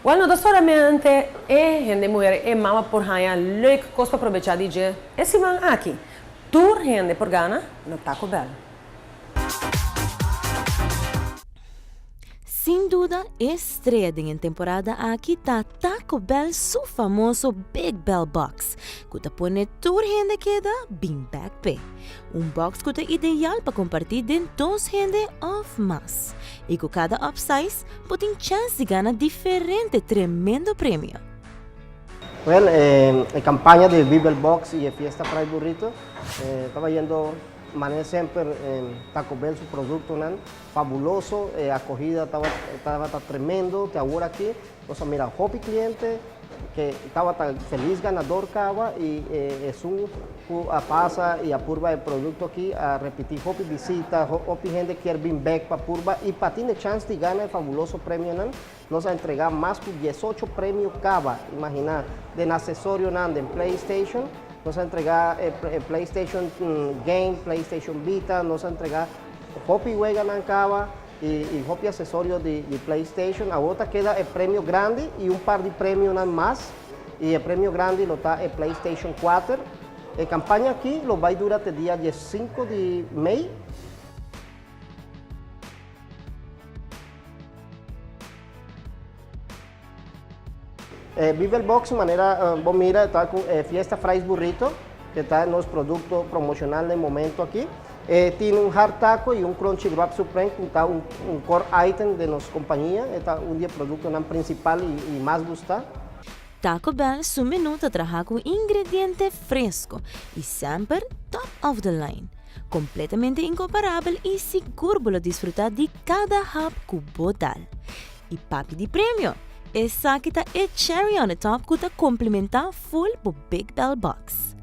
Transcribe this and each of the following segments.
Wèl no ta solamente e hende muher e mama por haña leuk kos pa probechá di dje e siman aki. Tur hende por gana na Taco Bell. Sin duda e strea den e temporada aki ta Taco Bell su famoso Big Bell Box ku ta pone tur hende keda bin bek p'e. Un box ku ta ideal pa kompartí den dos hende òf mas. I ku kada upsize bo tin chèns di gana diferente tremendo premio. Well, e campaña di Big Bell Box y e Fiesta Fry Burrito ta bayendo manera semper Taco Bell su productonan fabuloso, e acogida tabata tremendo te awor aki. Nos a mira hopi cliente ke tabata feliz ganador caba y esun cu a pasa y a purba e producto aki a repiti hopi bisita, hopi hende kier bin bek pa purba y pa tin e chance di gana e fabuloso premionan. Nos a entrega mas cu diesocho premio caba, imagina, den accesorionan den PlayStation, nos a entrega e PlayStation Game, PlayStation Vita, nos a entrega hopi weganan caba y hopi accesorio di PlayStation. Awor ta keda e premio grandi y un par di premionan mas y e premio grandi lo ta e PlayStation cuater. E campaña aki lo bay dura te dia diescinco di mei. E Bibel Box manera bo mira ta cu e Fiesta Fries Burrito que ta nos producto promocional den momento aki. E tin un hard taco y un crunchy wrap supreme cu ta un core item den nos compañia. E ta un di e productonan principal y mas gusta. Taco Bell su menu ta traha cu ingrediente fresco y semper top of the line. Completamente incomparabel y sigur bo lo disfruta di cada hap cu bo dal. Y papi di premio! Esaki ta e cherry on the top cu ta complementa full bo Big Bell Box.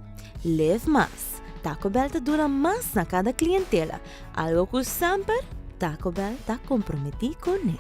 Live mas! Taco Bell ta duna mas na cada clientela, algo cu semper Taco Bell ta comprometi cune.